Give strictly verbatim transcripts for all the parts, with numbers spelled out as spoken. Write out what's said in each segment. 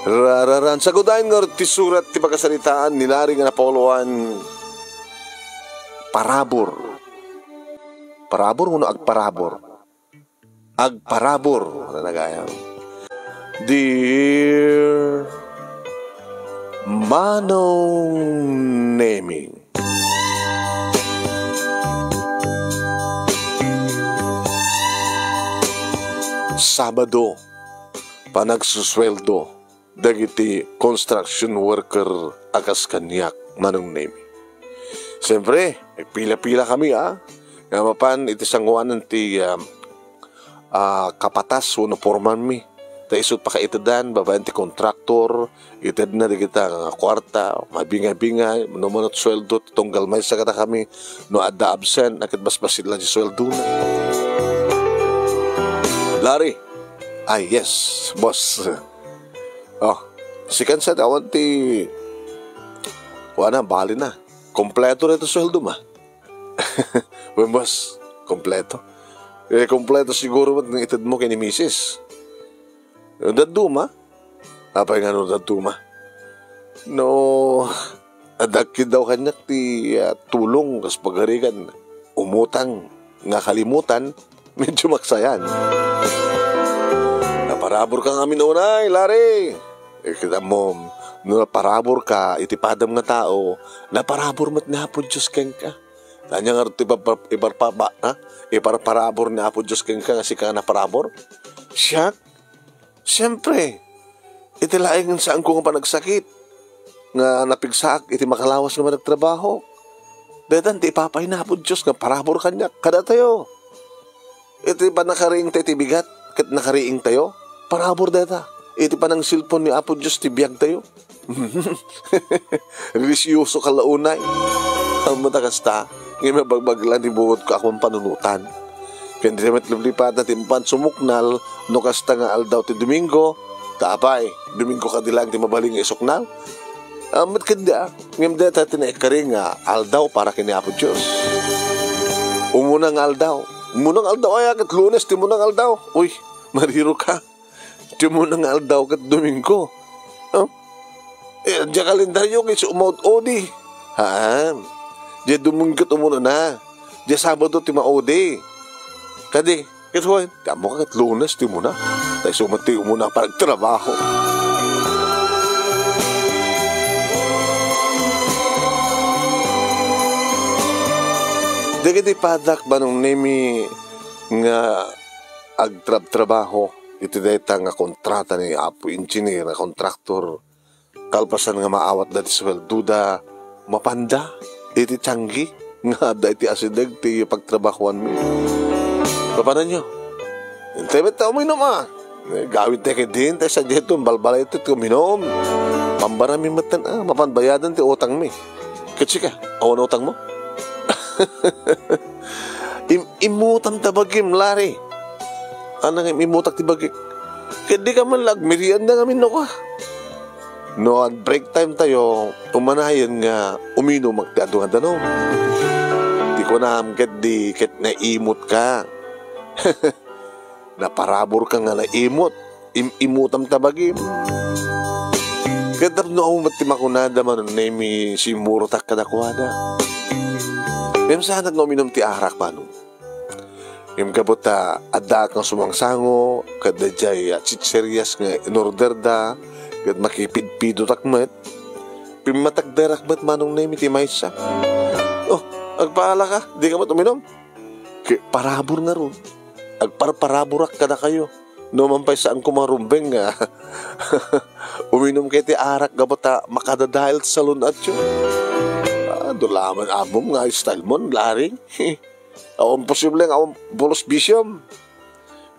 Rararan. Sagudayen ngarud ti surat ti pakasaritaan ni Larry nga napauluan, parabur. Parabur wenno agparabur? Agparabur, ano na gayam? Dear Manong Nemi, Sabado, panagsusueldo dagiti construction worker a kas kaniak, Manong Nemi. Siyempre, nagpila-pila kami, ah, nga mapan iti sangoanan ti, ah, ah, kapatas wenno foreman mi. Ta isut' pakaitedan babaen ti kontraktor, itedna dagita nga kuarta, mabingay-bingay, no manut sueldo, ti tunggal maysa kadakami, no adda absent, a ket basbasit la ti sueldona. Larry, ay, yes, boss. Oh, sikan sa awan ti, kuana, bali na. Kompleto na ito sueldo ma. Wen, boss, kompleto. Eh, kompleto siguro met nga ited mo kay ni misis. Dadduma? Apay nga no dadduma? No, adda ket daw kaniak ti, ah, tulong kas pagarigan umutang nga kalimutan, medyo maksayan. Naparabur ka ngamin unay, Larry. Eh, kita mo, no naparabur ka iti padam nga tao, naparabur met ni Apo Dios kenka. Ania ngarud ti ipar-, iparpaba-, ha? Iparparabur ni Apo Dios kenka nga sika nga naparabur? Siak? Siempre, iti laeng nga saanko nga panagsakit, nga napigsaak iti makalawas nga panagtrabaho. Daytan ti ipapay ni Apo Dios nga parabur kaniak, kadatayo. Iti pannakariingtayo iti bigat, ket nakariingtayo, parabur dayta. Iti panangsilpon ni Apo Dios ti biagtayo. Relisyoso ka la unay. Ammom ta kasta, ngem nabagbagla ti bukodko a kuman panunotan. Ken dita met liplipatan ti mapan sumuknal no kasta nga aldaw ti Domingo, ta apay, Domingo kadi laeng ti mabalin nga isuknal? Ammom ket dia, ngem dayta ti naikari nga aldaw para ken ni Apo Dios. Umuna nga aldaw. Umuna nga aldaw, aya ket Lunes ti umuna nga aldaw. Uy, mariro ka. Ti umuna nga aldaw ket Domingo. Oh? Eh, dia kalendaryo ket isu maud-udi. Haan. Dia Domingo ket umunana. Dia Sabado ti maudi. Kadi, ket wen, ti ammo ka ket Lunes ti umuna. Ta isu met ti umuna a panagtrabaho. Dagiti padak, Manong Nemi, nga agtrabtrabaho iti dayta nga kontrata ni Apo Engineer nga kontraktor, kalpasan nga maawatda ti sueldoda, mapanda iti tianggi nga adda iti asideg ti pagtrabahoanmi. Papananyo? Intay met ta uminom, a. Gawid tayo ket din, tay sadiay ton balbalay ti uminom. Pambarami metten, a, mapan bayadan ti utangmi. Ket sika, awan utangmo? Im-, imutam ta bagim, Larry. Anang im-, imutak ti bagik. Ket di ka man la agmerienda ngamin no ka. No ad-break time tayo, umanayen nga uminumak ti adu nga danum. Ti kunam ket di ket naimut ka. Naparabur ka nga naimut. Im-imutam ta bagim. Ket tapno awan met ti makunada, Manong Nemi, simmurotak kadakuada. Ngem saanak nga uminum ti arak, Manong. Ngem gapu ta addaak nga sumangsango, ket daydiay, a, chicherias nga inorderda, ket makipidpidotak met, pimmatagderak met, Manong Nemi, ti maysa. Oh, agpaala ka, di ka met uminum? Ket parabur ngarud. Agparparaburak kadakayo. No man pay saanko marumbeng nga uminum kayo ti arak gapu ta makadadael ti salun-atyo. Ah, dulaman amom nga style mon, Larry. Awan posible nga awan pulos bisyom.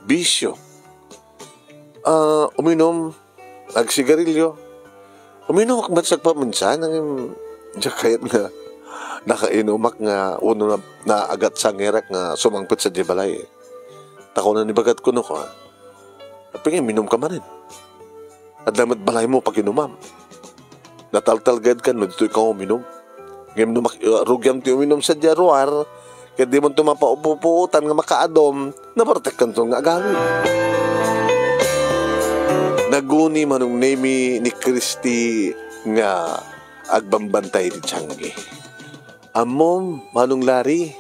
Bisyo. Ah, uminum, agsigarilyo. Uminumak met sagpaminsan, ngem diak kayat nga nakainumak nga uno na, naagat sangerak nga sumangpet sadiay balay. Ta kuna ni bagat kuno ko, "Apay nga minum ka manen? Adda met balaymo paginumam. Nataltalged ka no ditoy ka uminum. Ngem no mak-, uh, rugiam ti uminum sadiay ruar, ket di man to mapaupupuotan nga makaadum, nabartek kanto nga agawid." Aguni Manong Nemi ni Christy nga agbambantay iti tianggi. Ammom, Manong Larry,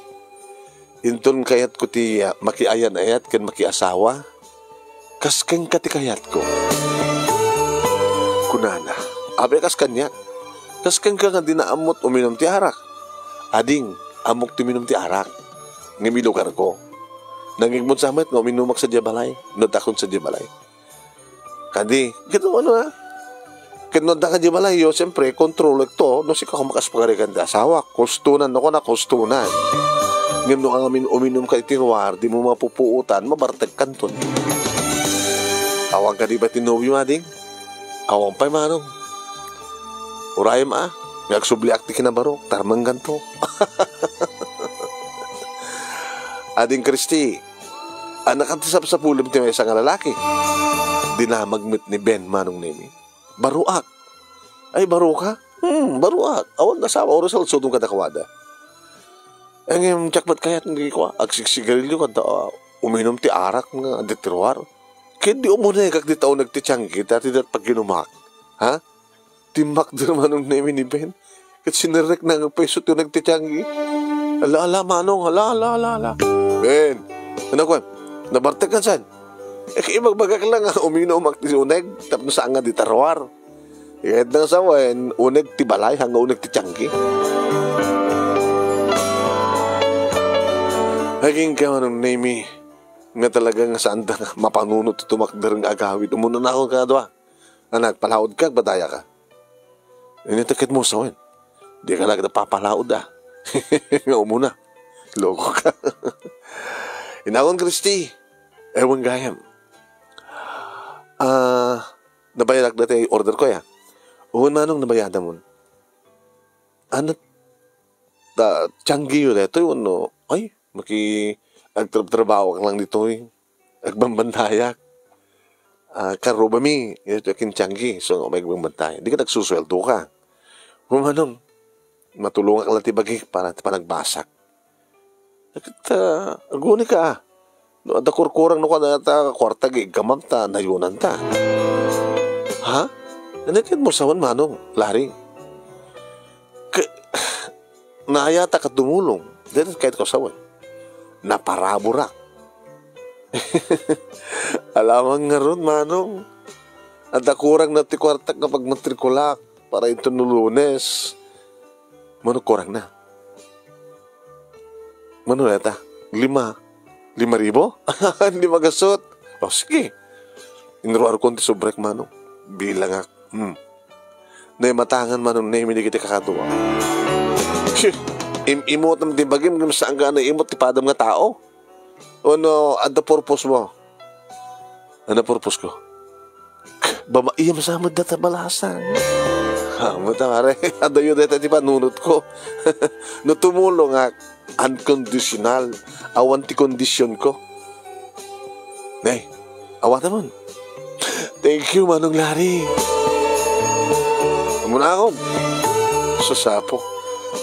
inton kayatko ti, ah, makiayan-ayat ken makiasawa, kas kenka ti kayatko. Kunana, apay kas kaniak? Kas kenka nga dina ammot uminum ti arak? Ading, ammok ti uminum ti arak. Ngem ilugarko. Nangngegmo sa met nga uminumak sadiay balay, no dakon sadiay balay. Kadi, ket no ano, ah? Ket no adda ka di balayo, siyempre, kontrolek to, no sika kumakas pagarigan ti asawa, kustonan, no, kunak, kustonan. Ngem no amin uminum ka iti ruar, di mo mapupuotan, mabartek kanton. Awan ka di ba ti nobio, ading? Awan pay, Manong. Urayem, ah, nga agsubliak ti kinabarok, tarmengganto. Ading Christy, Annak ti sapsapulem ti maysa nga lalaki. Dinamag met ni Ben, Manong Nemi. Baruak. Ay, baruka? Hmm, baruak. Awan asawa, oras alsudong kadakuada. Ngem, diak met kayat nga kua, agsigsigarilio kadta, ah, uminum ti arak nga adda ti ruar. Ket di umunegak dita uneg ti tianggi, ta ti dat pagginumak. Ha? Timmakder Manong Nemi ni Ben. Ket sinerrekna nga pay isu ti uneg ti tianggi. Ala, ala, Manong, ala, ala, ala, ala. Ben, ano kuan? Nabartek ka saan? Eh, ibagbagak lang nga uminumak ti uneg, tapno saan nga dita ruar. Ket nang sawen, uneg ti balay, haan nga uneg ti tianggi. Agingga Manong Nemi, nga talaga nga saan da nga mapanunot ti tumakder nga agawid. Umuna na ako kadua. Anak, palaod ka, badaya ka. Ini ti ket mo sawen. Di ka lagi papalaod, ah. Nga umuna. Loko ka. Inakon, Christy. Ewan gayam. Ah, nabayadak dati order ko, ya. Uwan, Manong, nabayadam mo. Ano, ta, tianggiyo detoy, uno? Ay, maki-, agtrab-trabaho ka lang ditoy. Agbambantayak. Ah, karubami, ito kin tianggi, so, may agbambantay. Di ka nagsusueldo ka. Humanong, matulungak lang ti bagik para ti panagbasak. Ket, ah, aguni ka, ah. No, adda kurkurang no kada ta kwarta, iggamam ta, nayunan ta. Ha? Ano ket mo sawan, Manong, Larry? Ke-, naayata ka tumulong. Dahil kahit ko sawan. Naparaburak. Alamang ngarud, Manong. Adda kurang na ti kwartak nga pagmatrikulak para ito no Lunes. Mano kurang na? Mano nata? Lima. Lima ribo? Hindi magasot. O, sige. Inruar ko ti subrek, Manong. Bilangak. Hmm. Naimatangan, Manong Nemi, dagiti kakaduak. Im-, imot ti bagim, ngem saan nga naimot ti padam nga tao. Ano, adda purpose mo? Ano purpose ko? Babaiyam sa met data balasan. Ha, mo ta, pare. Adayo data ti panunot ko. No tumulong nga, unconditional. Awan ti kondisyon ko. Nay, awata man. Thank you, Manong Larry. Muna ako. Sasapo.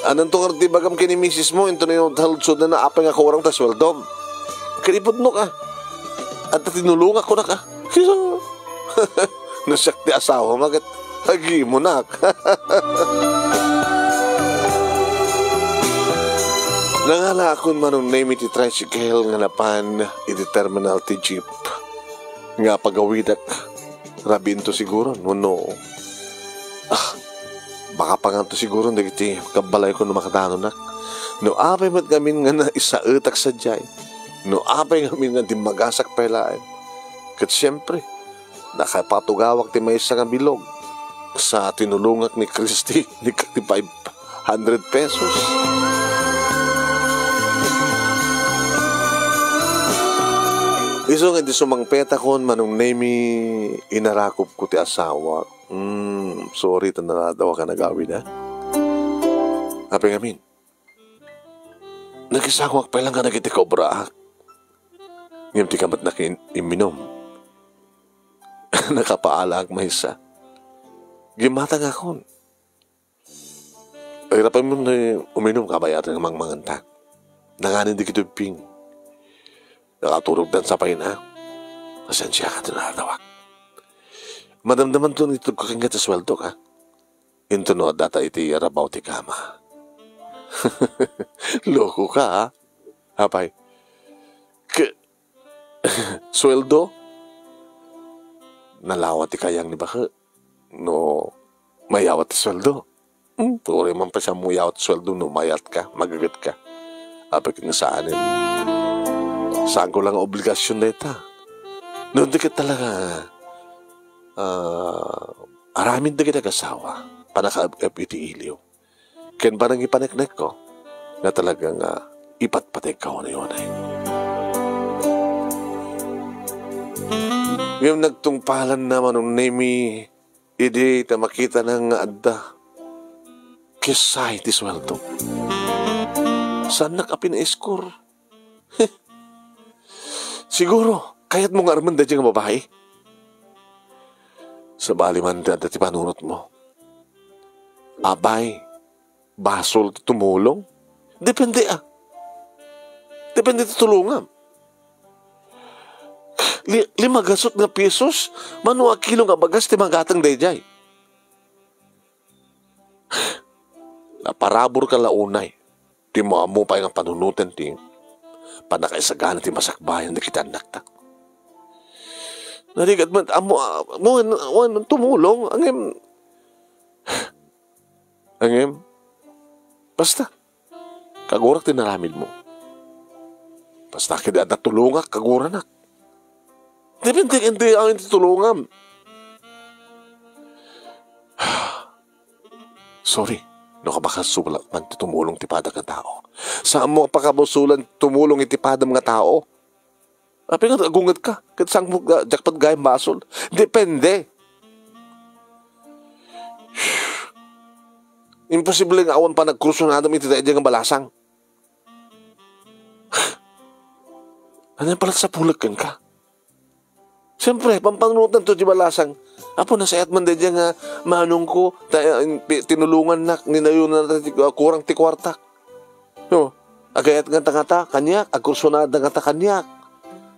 Anong tungar ti bagam kini misis mo? Into na yung taludsudan na apay nga kurang ta sweldom. Kalipudno ka. At tinulungan ko na ka. Kiso. Nasak ti asawa magat. Agi mo nak. Nangala akon Manong Nemi ti tricycle nga napan iti terminal ti jeep nga pagawidak. Rabiinto siguro, no, no. Ah, makapanganto siguro dagiti kabbalayko no makadanonak. No apay met ngamin nga naisaetak sadiay. No apay ngamin nga dimmagasak pay laeng. Ket siempre, nakapatugawak ti maysa nga bilog sa tinulongak ni Christy ni thirty-five hundred pesos. Isu nga di sumangpetakon, Manong Nemi, inarakop ko ti asawa. Hmm, sorry, ta naradawa ka nagawid, ha? Apay ngamin, nagisawak pay lang nga dagiti kobraak. Ngem ti kamatnak in-, imminum. Nakapaalaak maysa. Gimmatang akon. Ay, rapay mo na uminum, kabayatan nga mangmanganta. Nanganin di kito ping. Nakaturog dan sa paina. Pasensya ka, tinatawag. Madamdamanto nga itedko kenka ti sueldok, a? Inton no addata iti rabaw ti kama. Lokoka, a? Apay? Ke-, sueldo? Nalawa ti kayang ni baket. No mayawat ti sueldo. Hmm, uray man pay sa ammok iyawat ti sueldo no mayatka, magagetka. Apay ket nga saanen. Saanko la nga obligasion dayta. No, di ket talaga, ah, aramid dagiti agasawa, pannakaeb-eb iti iliw. Ken panangipaneknekko, nga talaga nga ipatpateg ka unay-unay. Ngem nagtungpalan na Manong Nemi idi ta makitana nga adda kessay ti sueldo. Saannak a pinaiskur. Siguro, kayatmo nga armen daydiay nga babai? Sabali man ti adda ti panunotmo. Apay, basol ti tumulong? Depende, a. Depende ti tulongam. Li-, lima gasut nga pisos, mano a kilo nga bagas ti magatang daydiay? Naparaburka la unay. Ti ammo pay nga panunoten ti pannakaisagana ti masakbayan dagiti annakta. Narigat met, ammo, a, wen, wen, tumulong, ngem, ngem, basta, kagurak ti naramidmo. Basta, ket adda tulongak, kaguranak. Depende ken ti amin ti tulongam. Sorry, no kabakasulak man ti tumulong ti padak nga tao. Saanmo a pakabasolan ti tumulong iti padam nga tao? Apay nga agungetka, ket saanmo nga diak pay gayam basol? Depende. Imposible nga awan panagkursunadam iti daydiay nga balasang. Ania pay la ti sapulek kenka? Siempre, pampanunotanto ti balasang. Apo, nasayaat man daydiay nga manongko, ta, eh, pi-, tinulongannak, ninayonannak ti, ah, kurang ti kuartak. No, agayat ngata ngata kaniak, agkursunada ngata kaniak.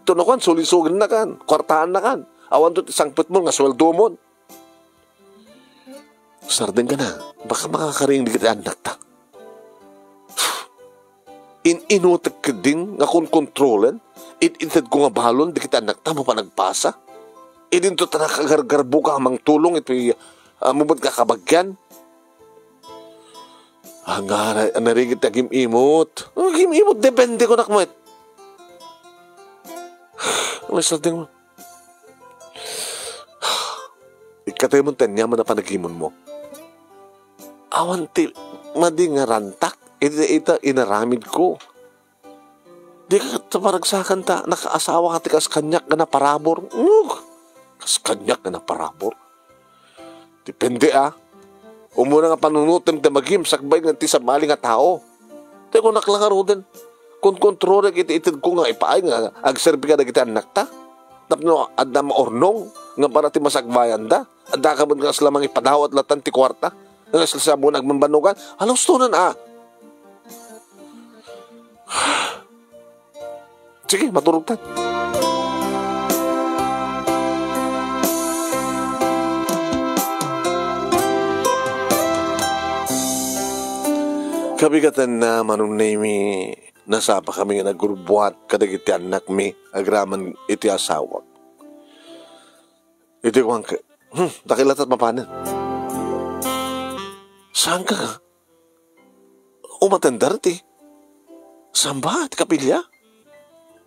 Ito nakuan, sulisogennakan, kuartaannakan. Awanto ti sangpetmo nga sueldomon. Sardengka na, baka makakaring dagiti annakta. In-inutek ketdin nga konkontrolen, it-itedko nga balon dagiti annakta mapay a nagpasa. Idinto ta nakagargarbuka a mangtulong iti, ah, ammom met nga kabagian. Ania, narigit ti agim-imot. Agim-imot, depende kunak met. Ano, sardengmo? Ikkatemon ti aniaman a panagimonmo. Awan ti madi nga rantak iti ita inaramidko. Dika ket paragsakan ta nakaasawa ka ti kas kaniak nga naparabur. Ug, kas kaniak nga naparabur. Depende, a. Umuna nga panunotem ti magim sakbay nga ti sabali nga tao. Ti kunak la ngaruden, konkontrolek iti itedko nga ipaay nga agserbi kadagiti annakta. Tapno adda maurnong nga para ti masakbayanda. Adda ka met nga kasla mangipadawat latan ti kuarta. Nga kasla sabon agbanbannogan. Alustonen, a. Sige, maturogtan. Kabigatanna, Manong Nemi, nasapakami nga nagrubbuat kadagiti annakmi agraman iti asawak. Idi kuanka, "Hmm, dakkel latta ti mapanen." Saanka nga umatender ti samba ti kapilya?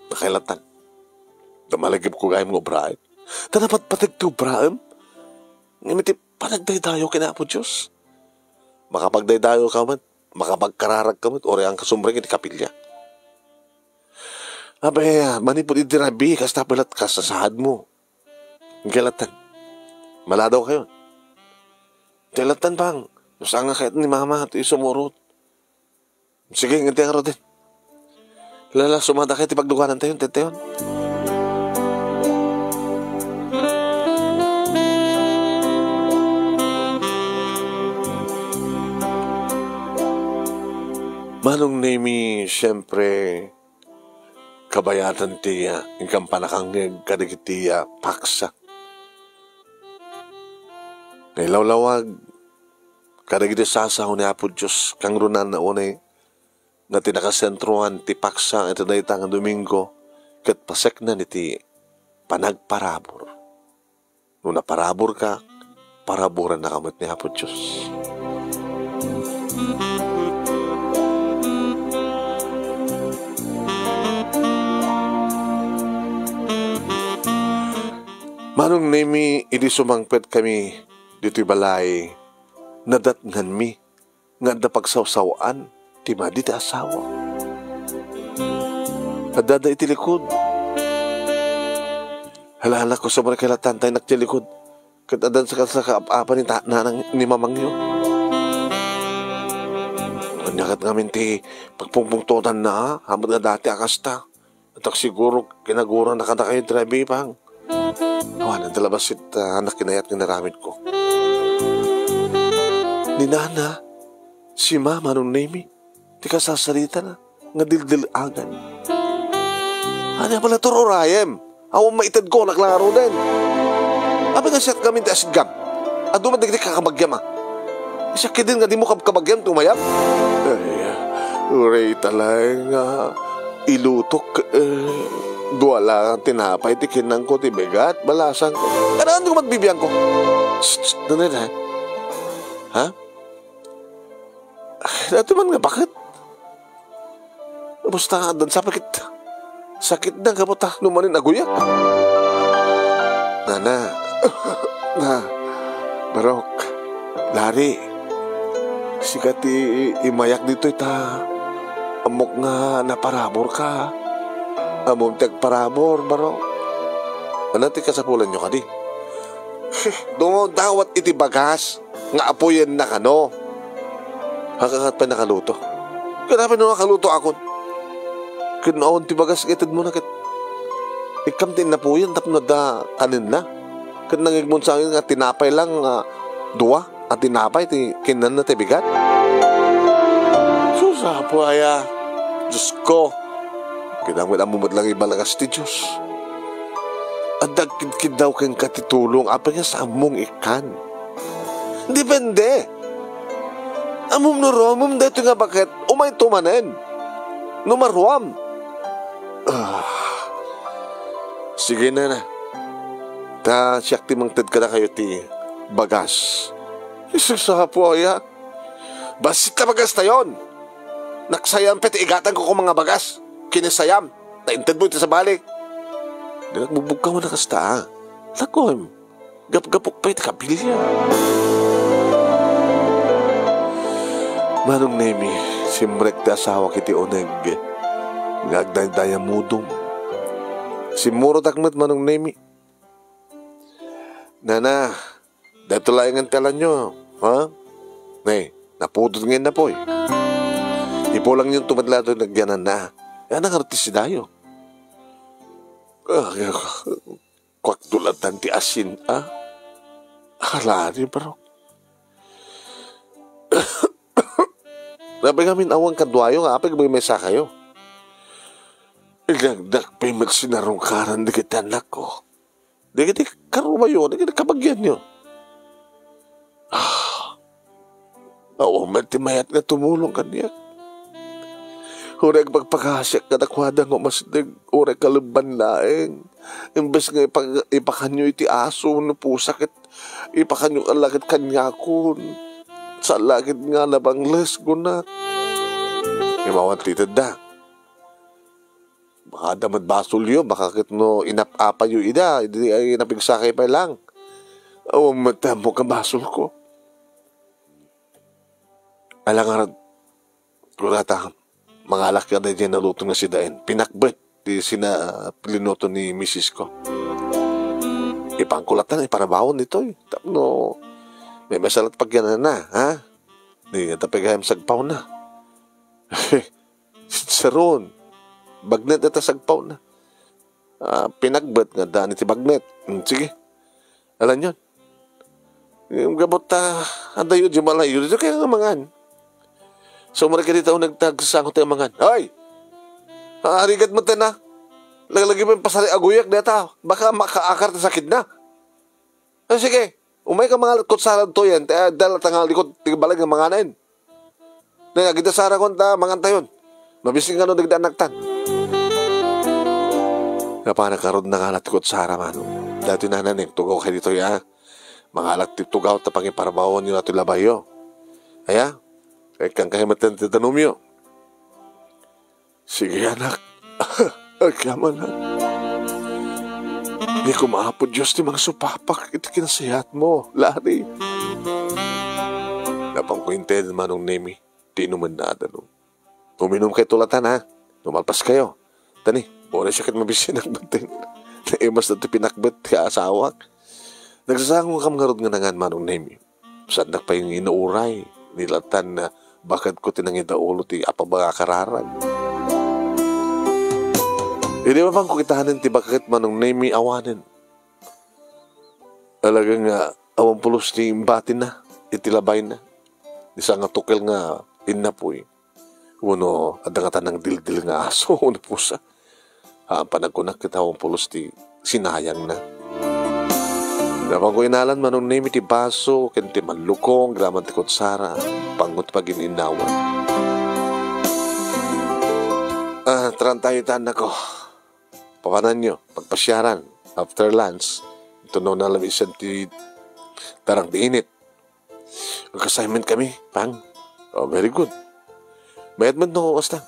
Dakkel lattan. Dumalagipko gayam nga obraem. Ta napatpateg ti obraem. Ngem iti panagdaydayaw ken Apo Dios, makapagdaydayaw ka met, makapagkararag ka met, uray haan ka sumreng iti kapilya. Apay, manipud idi rabii, kasta pay la ti kasasaadmo. Dakkel lattan. Maladaw kayon. Dakkel lattan, Pang. No saan nga kayat ni Mama ti sumurot. Sige, ngem ti ngaruden. Lala, sumada kayo ti pagduganantayon, tentayon. Manong Nemi, siyempre, kabayatan ti, ah, inkan panakangngeg kadagiti, ah, paksa. Nailawlawag kadagiti sasaw ni Apo Dios, kangrunana unay nga ti nakasentroan ti paksa iti dayta nga Domingo ket paseknan iti panagparabur. No naparaburka, paraburannaka met ni Apo Dios. Manong Nemi, idi sumangpetkami ditoy balay, nadatnganmi nga adda pagsawsaw-an ti madi ti asawa. Addada iti likud. Hala, anak ko, sumrekay lattan, taynak ti likud. Ket addan sakasaka ap-apa ni ta-, nanang ni mamangyo. Ania ket ngamin ti pagpungpungtotanna, a? Amet nga dati a kasta. Ket siguro kinagurana kadakayo ti nabipang. Awan, iti labas it, ah, anak kinayat nga inaramidko. Ni Nana, si Mama, Manong Nemi, ti kasasalitana nga dildil-agan. Ania pala ti urayem? Awan maitedko, naklaro den. Apay nga siak ngamin ti asidgam? Adu met dagiti kakabagiam, a. Siak ketdin nga dimo kabkabagiam ti umayam? Ay, uray ita laeng nga ilutok, eh, dua la nga tinapay ti kinanko ti bigat, balasangko. Kanaan di ko magbibiangko. Shh, shh, nanay na. Ha? Ay, dati man nga, bakit? Basta, addan sa pakit. Sakit na, gapu ta, no manen aguyak. Nana. Na. Barok. Lari. Sika ti imayak ditoy ta. Ammok nga naparaburka. Ammom ti agparabur, Barok. Ania ti kasapulanyo kadi? Dumawdawat iti bagas nga apuyenna kano. Hakakat pay nakaluto. Kaya pay no nakaluto akon. Ket no awan ti bagas nga itedmo na ket ikkam ti innapuyan tapno adda kanenna. Ket nangigmon sa amin nga tinapay lang nga dua a tinapay ti kinanna ti bigat. Sus, Apo aya. Diosko. Kinamit ammo met lang ibalgas ti Dios. Adda agkidkiddaw kenka ti tulong, apay nga saanmong ikkan? Depende. Ammom no ruamem daytoy nga baket, umayto manen. No maruam. Ah. Sige, Nana. Ta siak ti mangted kadakayo ti bagas. Isu sa Apo aya. Bassit a bagastayon. Naksayam pay ti igatanko koma nga bagas. Kinisayam. Ta intedmo iti sabali. Dinak bugbugkaw a kasta, a. Lakuem. Gapgapok pay ti kabilya. Manong Nemi, simrek ti asawak iti uneg nga agdaydayamudom. Simmurodak met, Manong Nemi. Nana, dayto laengen ti alanyo, ha? Ne, napudot nga innapuy. Ipulangyon to met laeng daytoy nagyananna. Ania ngarud ti sidayo? Ah, kuakto laeng ti asin, a? Halani, bro. Apay ngamin awan kaduayo nga apay gapu may sakayo. Inagnak pay met sinarungkaran dagiti annakko. Dagiti karubayo, dagiti kabagianyo. Ah, awan met ti mayat nga tumulong kaniak. Uray agpagpakasiak kadakuada nga umasdeg, uray kalebban laeng. Imbes nga ipa-, ipakanyo iti aso wenno pusa ket ipakanyo la ket kaniakon. Saan la ket nga nabangles, kunak. Imawan ti itedda. Baka adda met basolyo, baka ket no inap-apayo ida, idi ay napigsakay pay lang. Awan met ti ammok a basolko. Ala ngarud, kunata, mangalak ka daydiay naluton nga sidaen. Pinakbet ti sina-, linuto ni misisko. Ipanko latta nga iparabawan ditoy. Tapno may masalat pagyanana, ha? Di nga tapigayam sagpawna. Sinseron. Bagnet ita sagpawna. Ah, pinagbet nga daan iti bagnet. Hmm, sige. Alanyon. Gapu ta, adayo di malayo. Dito kaya nga mangan. So, mara ka dito nagtagsango tayo mangan. Hoy! Ah, arigat mo tayo na. Laglagi mo yung pasari aguyak dito. Baka makaakar ta sakit na. Ah, sige. Umayka mangan iti kutsara ditoyen, ta, ah, dala ta nga likod ti balay nga manganen. Nay, agidda Sara kon ta mangantayon. Mabisi nga no dagiti annaktan. Napanak ngarud nangan ti kutsara, Manong. Daytoy nanay, nagtugawkay ditoy, a. Mangalak ti tugaw ta pangiparbawanyo daytoy labayyo. Aya? Kay kankay met ti danumyo. Sige, anak. Agyamanak. Ni koma Apo Dios ti mangsupapak iti kinasayaatmo, Larry. Napanko inted, Manong Nemi, ti inumenna a danum. Uminumkayto latan, ha? No malpaskayo. Tani, uray siak ket mabisinak batten. Naimas daytoy pinakbet ti asawak. Nagsasangokam ngarud nga nangan, Manong Nemi. Saannak pay nga inuray. Ni latan a baket ko ti nangidaulo ti apabagak a rarag. Idi mapanko kitanen ti baket, Manong Nemi, awanen. Talaga nga awan pulos ti imbatina iti labayna. Di sangatukel nga innapuy. Wenno adda ngata nangdildil nga aso wenno pusa. Haan pay nagkunak ket awan pulos ti sinayangna. Napanko inalan, Manong Nemi, ti baso ken ti mallukong agraman ti kutsara. Pangot pagin-innawan. Ah, tarantayo ita, annakko. Papananyo, pagpasiaran, after lunch, inton no nalamisan ti tarang ti init. Ag-assignment kami, Pang. Oh, very good. Mayat met no, kasta.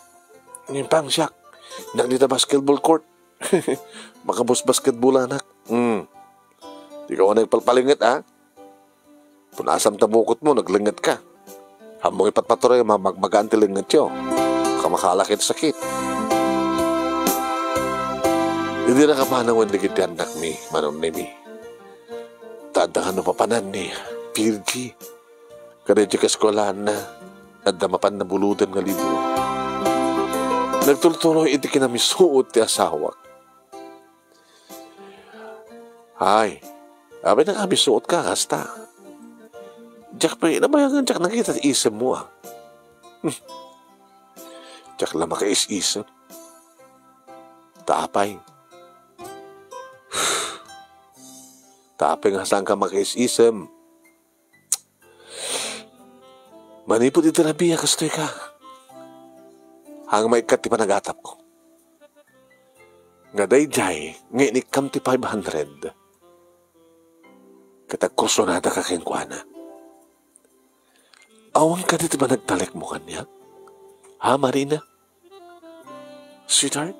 Ngayon, Pang, siak. Innak dita basketball court. Makabus basketball, anak. Hmm. Di ka nagpalpalinget, ah. Punasan ta bukot mo, naglenget ka. Hammong ipatpaturay, ma-, magmagaan ti lengetyo. Kamakala ket sakit. Idi nakapanawen dagiti annakmi, Manong Nemi. Ta adda nga no papanan ni Virgie. Kada iti kaeskuelaanna, adda mapan nabuloden nga libro. Nagtultuloy iti kinamisuot ti asawak. Ay, apay, nakabisuot ka, kasta. Diak pay, nabayagan, diak nakita ti isemmo, ah. Hmm. Diak la makaisisem. Ta apay. Ta apay nga saan ka makaisisem. Manipud iti rabii a kastoy ka, hang maikkat ti panagatapko. Nga daydiay nga inikkam ti five hundred, ket agkursunada ka kenkuana. Awan kadi ti panagtalekmo kaniak? Ha, Marina? Sweetheart?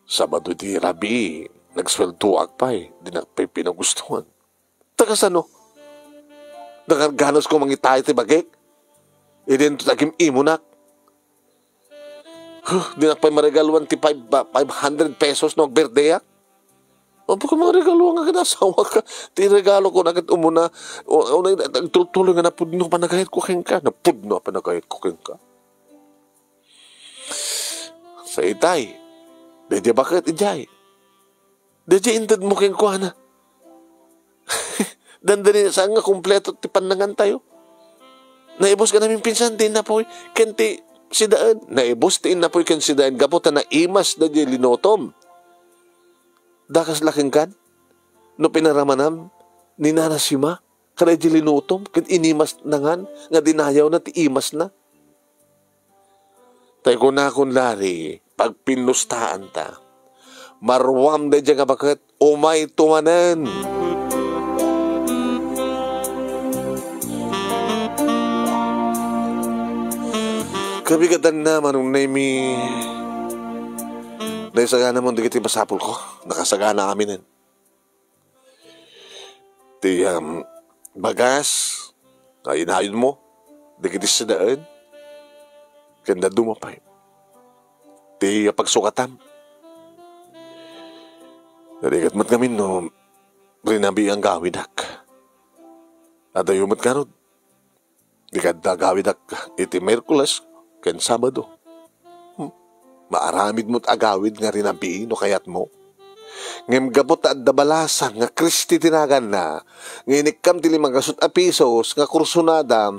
Sabado ti rabii, nagsueldoak pay, dinak pay pinagustuhan. Ta kasano? Nagarganas ko mangitayo ti bagik? Idinto ti agim-imunak. Huh, dinak pay maregaluan ti five, five hundred pesos no agberdeak. Apo ka, maregaluan nga ket asawak. Ti regalo ko na ket umuna, o, o, na, nagtultuloy nga napudno panagayat ko kenka. Napudno panagayat ko kenka. Sa itay, daydiay baket idiay. Daydiay intedmo kenkuana. Dandani saan nga kompleto ti pannangantayo. Naibus ka namin pinsan ti innapuy ken ti sidaen. Naibus ti innapuy ken sidaen gapu ta naimas daydiay linutom. Dakas la kenkan no pinaramanam ni Nana Sima kadaydiay linutom ken inimas nangan nga dinayawna ti imasna. Tay kunakon, Larry, pagpinnustaanta. Maruam daydiay nga baket, umayto manen. Kabigatanna, Manong Nemi, naisagana mo dagiti masapulko. Nakasagana aminen. Ti, um, bagas nga inayonmo dagiti sidaen, ken dadduma pay ti pagsukatam. Narigat met ngamin no rinabii nga agawidak. Adayo met ngarud. Di kadda agawidak iti Miyerkules ken Sabado. Hmm. Maaramid met agawid nga rinabii no kayatmo. Ngem gapu ta adda balasan nga Kristi ti naganna, nga inikkam ti lima gasut a pisos nga kursunada,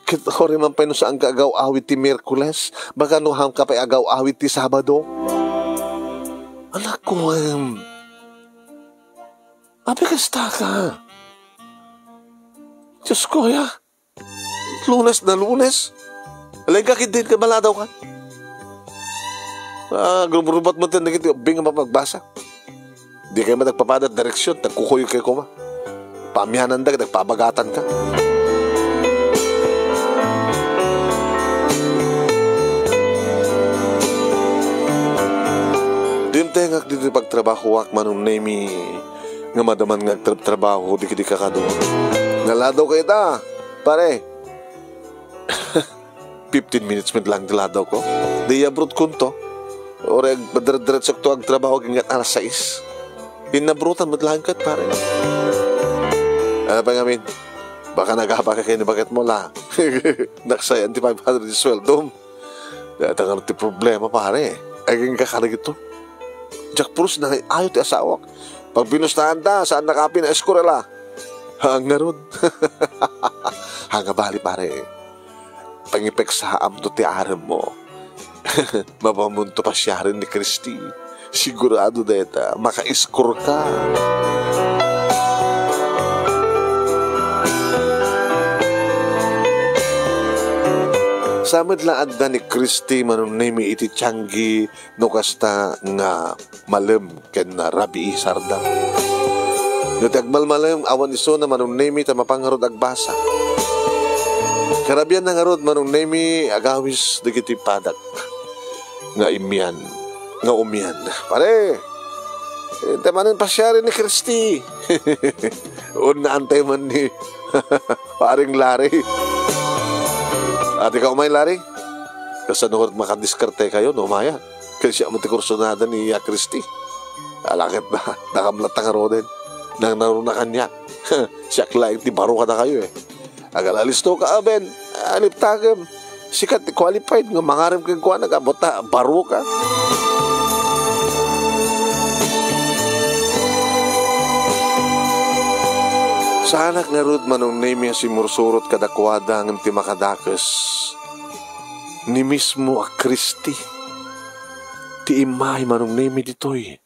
ket uray man pay no saanka agaw-awid ti Miyerkules, baka no haanka pay agaw-awid ti Sabado. Anakko, em, apay kasta ka? Diosko, ya. Lunes na Lunes. Alaingka ketdin ket maladaw ka. Ah, agrubrubbat met dagiti ubing nga mapagbasa. Dikay met agpapadat direksion, ta agkukuyogkay koma. Paamiananda ket agpabagatan ka. Dimtengak ditoy pagtrabahoak, Manong Nemy, nga madaman nga agtrabtrabaho dagiti kakaduak. Naladaw kayta, pare. Fifteen minutes met laeng ti ladawko. Di abrutkonto. Uray agdiretdiretsokto agtrabaho agingga alas sais. Inabrutan met laeng ket, pare. Ano pay ngamin? Baka nagabaka ken ni baketmo la. Naksayaan ti five hundred ti sueldom. Dayta ngarud ti problema, pare. Agingga kadagito. Diak pulos nangay-ayo ti asawak. Pagbinustaanta, saannaka a pinaeskuela. Haan ngarud. Haan nga bali, pare. Pangipeksaamto ti aremmo. Mapamunto pasiaren ni Christy. Sigurado dayta, maka-score ka. Sa met la adda ni Christy, Manong Nemy, iti tianggi no kasta nga malem ken rabii sardam. No ti agmalmalem, awan isuna, Manong Nemy, ta mapan ngarud agbasa. Karabianna ngarud, Manong Nemy, agawis dagiti padak nga imian, nga umian. Pare, inta manen pasiaren ni Christy. Unaantay man ni Paring Larry. Adi ka umay, Larry? Kasano ngarud makadiskartekayo no umayak? Ken siak met ti kursunada ni, a, Christy. Ala ket na, nakamlatta ngaruden. Nangnaruna kaniak. Siak laeng ti baro kadakayo, eh. Agala-, alistoka, a, Ben. Aliptakem. Sika ti qualified nga mangarem kenkuana, gapu ta baro ka. Saanak ngarud, Manong Nemy, a simursurot kadakuada ngem ti makadakes, ni mismo a Christy ti immay, Manong Nemy, ditoy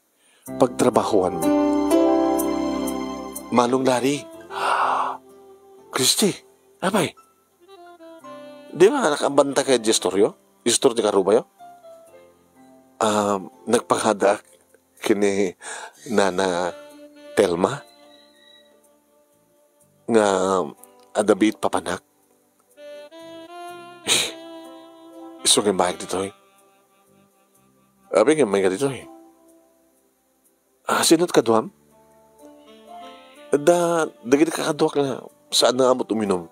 pagtrabahoan. Manong Larry. Christy, apay? Di ba nakabantay kayo di istoryo? Istor ti karubayo? Ah, nagpangadaak ken ni Nana Telma nga adda biit papanak. Isu nga immayag ditoy. Apay nga immayag ditoy? Ah, sino ti kaduam? Da, dagiti kakaduak nga saan nga amot uminum.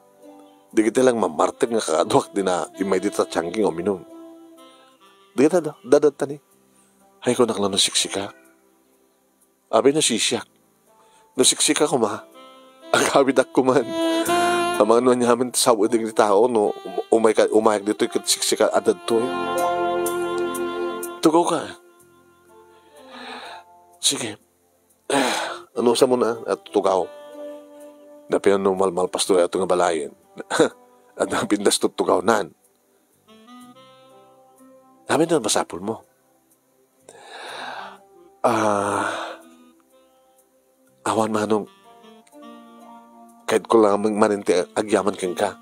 Dagiti lang mamartir nga kakaduak ti na immay dita tianggi nga uminum. Dagita da, dadagta ni. Ay, kunak lang no siksika. Abi no sisiak. No siksika koma, agawidak koman. Amangan no aniaman ti sawen dagiti tao no um-, umay ka, umayak ditoy ket siksika a dadtoy. Tugaw ka. Sige. Ano sa mo na at tugaw? Dapian no malmalpas to ato nga balayen. At napindas to tugaw nan. Amin na masapul mo. Ah, awan manong, kahit ko lang manen ti agyaman kenka.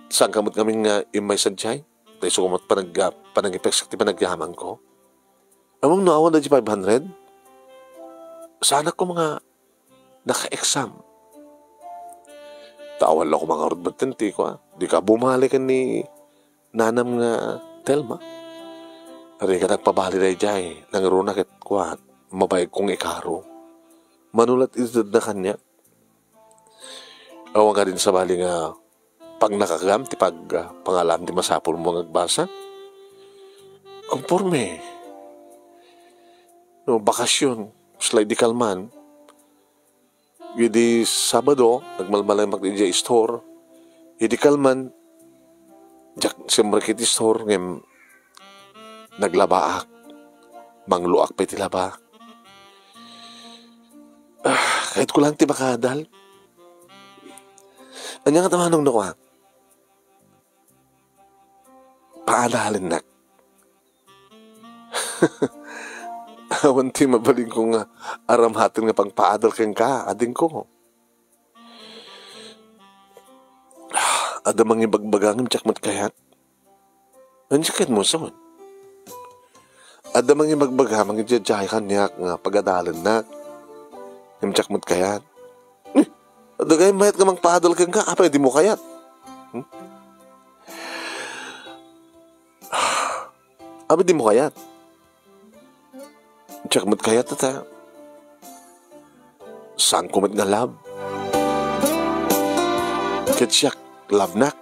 Saan ka met ngamin nga immay sadiay? Tay isu met panag-, panagipeksak ti panagyaman ko. Amam no awan da di five hundred? Saanak ko mga naka-exam. Ta awan la ko mangarud met ti kua. Di ka bumali ken ni nanam nga Telma. Rigat agpabali daydiay, nangruna ket kua, mabayag kong ikaro. Manulat itedna kaniak. Awan ka din sabali nga pagnakagam ti pag-, ah, pangalam ti masapul mo nga agbasa? Konforme. No, bakasyon, uslay di kalman. Idi Sabado, nagmalmalemak idiay store. Idi kalman, diak simmrek iti store, ngem naglabaak. Mangloak pay ti laba. Ah, kahit ko lang ti makaadal. Anya nga tamanong no, ah? Paadalennak. Awan ti mabalinko nga aramaten nga pangpaadal kenka, adingko. Adda mangibagbaga ngem diak met kayat. Ania kayatmo, Saul? Adda mangibagbaga, mangidiadiay kaniak nga pagadalennak ngem diak met kayat. Eh, adda gayam mayat nga mangpaadal kenka, apay dimo kayat? Hmm? Apay dimo kayat? Diak met kayat ta. Saanko met nga love. Ket siak, love-nak.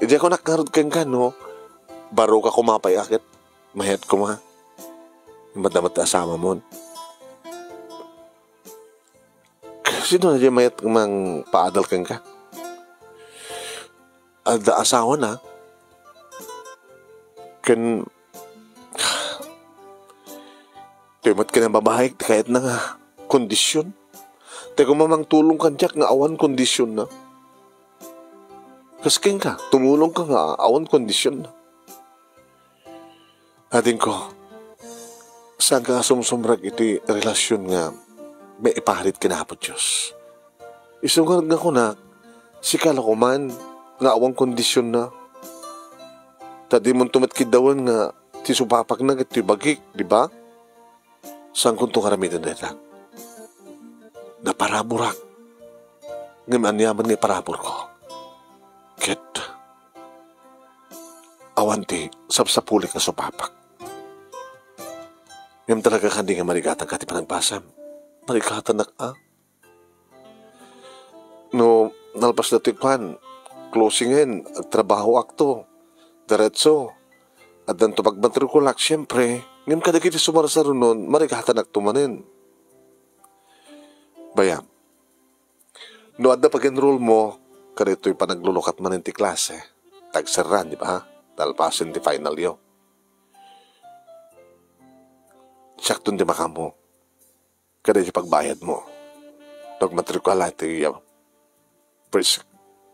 Idiay kunak ngarud kenka, no? Baro ka koma pay a ket mayat koma. Madama ti asawamon. Sino na diay mayat mangpaadal kenka? Adda asawana. Ken, ti met ken a babaik, ti kayatna nga kondisyon. Ti koma mangtulong kaniak nga awan kondisyon na. Kas kenka, tumulong ka nga awan kondisyon na. Adingko, saanka nga sumsumrek iti relasyon nga maiparit ken Apo Dios. Isu ngarud nga kunak, sika la koman nga awan kondisyon na. Ta dimonto met kiddawen nga ti supapakna ket ti bagik, di ba? Saankonto nga aramiden dayta. Naparaburak. Ngem aniaman nga iparaburko. Ket awan ti sapsapulik nga supapak. Ngem talaga kadi nga marigatangka ti panagbasam. Marigatanak a. No, nalpas datoy kuan, closingen, agtrabahoakto. Diretso. Addanto pagmatrikulak, siempre. Ngem kadagiti sumarsarunon, marigatanakto manen. Bayam. No adda pag-enroll mo, kadaytoy panaglulukat manen ti klase. Tagserran, di ba? Nalpasen ti final yo. Siakton ti makaammo. Kada ti pagbayad mo. Pagmatrikula ti, uh, first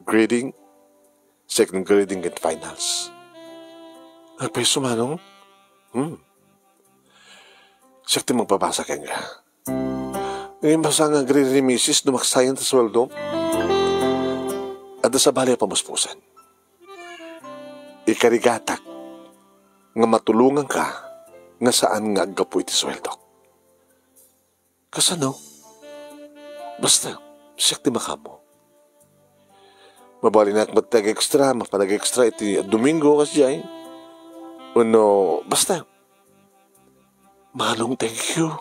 grading, second grading, and finals. Agpayso, Manong? Hmm. Siak ti magpabasa kenka. Ngem basta nga agriri misis, dumaksayan ti sueldo. Adda sabali a pamuspusan. Ikarigatak nga matulonganka nga saan nga aggapu iti sueldok. Kasano? Basta, siak ti makaammo. Mabalinak met ti ag-extra, mapan ag-extra iti Domingo, kasdiay. Wenno, basta. Manong, thank you.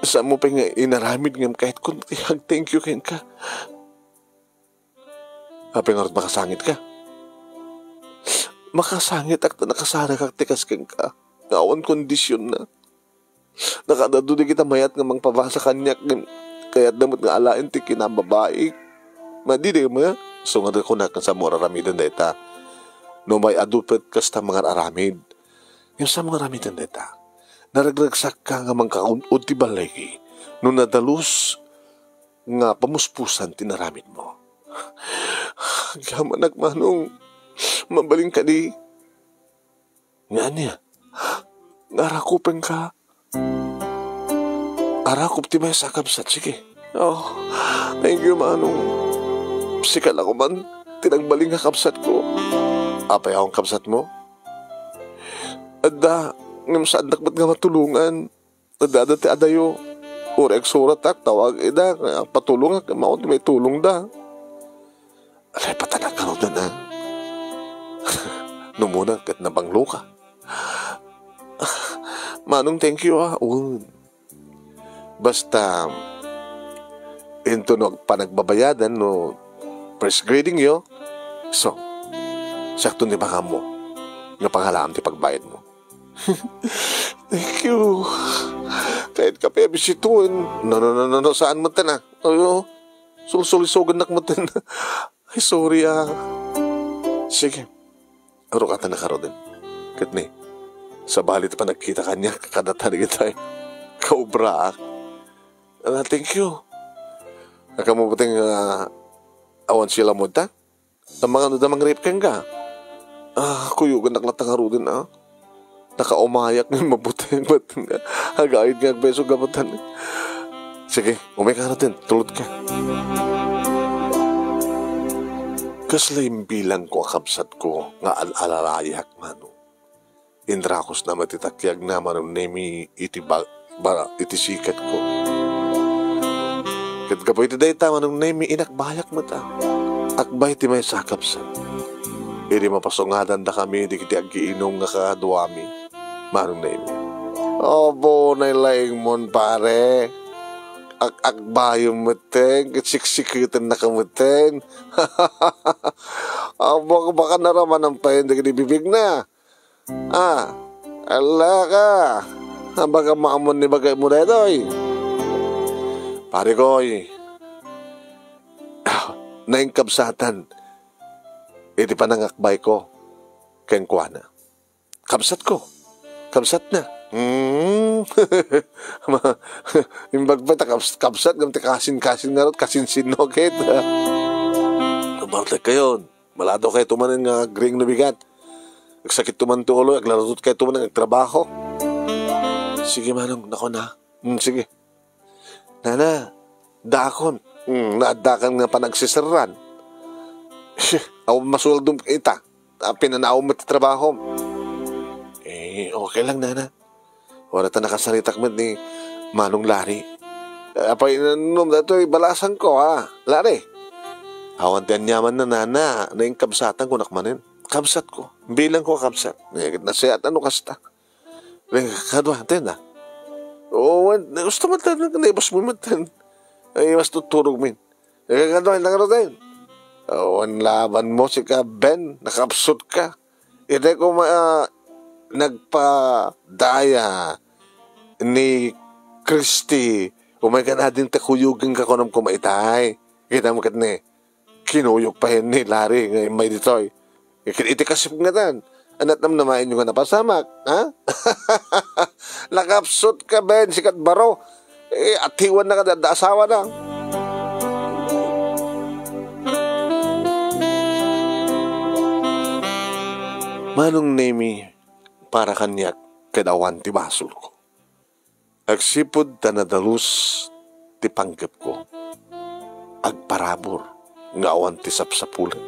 Saanmo pay nga inaramid ngem kayatko ti ag-thank you kenka. Apay ngarud makasangitka? Makasangitak ta nakasarekak ti kas kenka nga awan kondisionna. Nakaadda dagita mayat nga mangpabasa kaniak ngem kayatda met nga alaen ti kinababaik. Madi dayta, isu nga kunak nga saanmo aramiden dayta. No may-adu met kasta mangar-aramid. Ngem saanmo nga aramiden dayta. Naragragsakka nga mangkaun-od ti balligi no nadalus nga pamuspusan ti inaramidmo. Agyamanak, Manong. Mabalin kadi? Nga ania? Nga arakupenka? Arakup ti maysa a kabsat, sige. Oh, thank you, Manong. Sika la koman ti nagbalin nga kabsatko. Apay awan kabsatmo? Adda, ngem saannak met nga matulongan. Adda ti adayo. Uray agsuratak, tawag ida, patulongak, mao ti maitulongda. Alay, patanak ngaruden, a. Numuna ket nabangloka. Manong, thank you, a. Un. Basta, into no panagbabayadan no first grading yo, so, siakton ti makaammo nga pangalaam ti pagbayadmo. Thank you. Kayatka pay a bisituen. No, no, no, no, no, saan met ten, a. Ayo, sulsulisogennak met ten. Ay, sorry, a. Sige. Arukatan na karuden. Ket ni, sabali ti panagkita kaniak, kadata dagitay kaubraak. Ah, thank you. Ket kamo met nga awan sila mo ta? Amangan da mangrip kenka. Ah, kuyogennak latta ngaruden, a. Nakaumayak nga mabuteng met nga agayod nga agbeso gaputan. Sige, umayka ngaruden, tulodka. Kasla imbilangko a kabsatko nga al-alarayak, Manong. Inrakosna met ti takiagna, Manong Nemi, iti ba-, ba-, iti sikatko. Ket gapu iti dayta, Manong Nemi, inakbayak met a. Akbay ti maysa a kabsat. Idi mapasungadandakami dagiti aggiinum nga kakaduami, Manong Nemi. Apo, nailaingmon, pare. Ak-, akbayem metten, ket siksiketennaka metten. Apo, baka naramanan payen dagiti bibigna. Ah, ala ka. Abaga, maamon ni bagaymo daytoy. Pare Koy, naingkabsatan iti panangakbayko kenkuana. Kabsatko. Kabsatna. Hmm. Imbag pay ta kabs-, kabsat, ngem ti kasin-kasin ngarud, kasinsinno ket. Kabartek kayon. Malado kayo tumanen nga agriing no bigat. Agsakit tuman ti ulo, aglarutut kayo tuman nga agtrabaho. Sige, Manong, nako na. Hmm, sige. Nana, dakon. Hmm, naaddakan nga panagsiserran. Shih, awan masueldom ita. Ah, pinanaw met ti trabahom. Eh, okay lang, Nana. Wala ta nakasaritak met ni Manong Larry. Eh, apay, inannom datoy balasangko, ha? Larry. Awan ti aniamanna, Nana. Nainkabsatan ko nak manen. Kabsatko. Bilangko a kabsat. Eh, nasayaat no kasta. Eh, kadua, tenda. O, wen, gusto mo tan, naibas mo met tan. Ay, mas tuturog min. Eh, kadua, nakaroten. O, wen laban mo, sika, Ben, nakabsat ka. Itay ko ma-, ah, nagpadaya ni Christy, umay kan ading ta kuyugen ka kunam kuma itay. Kita mo ket ni, kinuyog pa hen ni Larry nga immay ditoy. Ket iti kasip nga tan, anat namnamaen yo nga napasamak, ha? Nakapsut ka, Ben, sikat baro. Eh, atiwan na kada da asawa na. Manong Nemi, para kaniak, kadawan ti basolko. Agsipud ta nadalus ti panggepko, agparabur nga awan ti sapsapulan,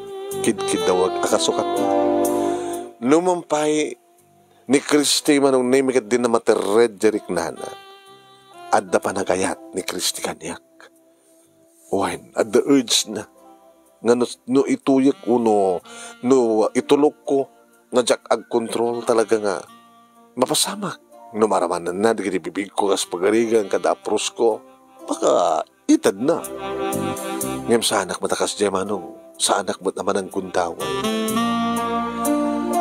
kidkiddawag a kasukatna. Numan pay ni Christy, Manong Nemi, ket dinna materred ti riknana. Adda panagayat ni Christy kaniak. Wen, adda urge na nga no, no ituyek wenno no itulokko nga diak agkontrol, talaga nga mapasamak. No maramananna dagiti bibigko kas pagarigan kada aprosko, baka itedna. Ngem saanak met a kasdiay, Manong, saanak met a mananggundaway.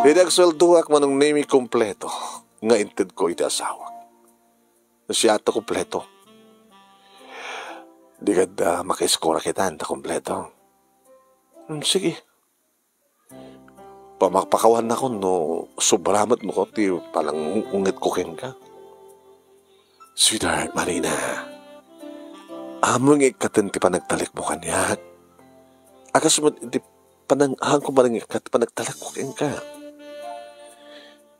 Idi agsueldoak, Manong Nemi, kompleto nga intedko iti asawak. No siak ta kompleto. Di kad, ah, makaiskurak itan ta kompleto. Hmm, sige. Pamakpakawannakon no sobra met no ti panangungetko kenka. Sweetheart, Marina, ammo nga ikkaten ti panagtalekmo kaniak. A kas met iti panang-, haanko panangikkat ti panagtalekko kenka.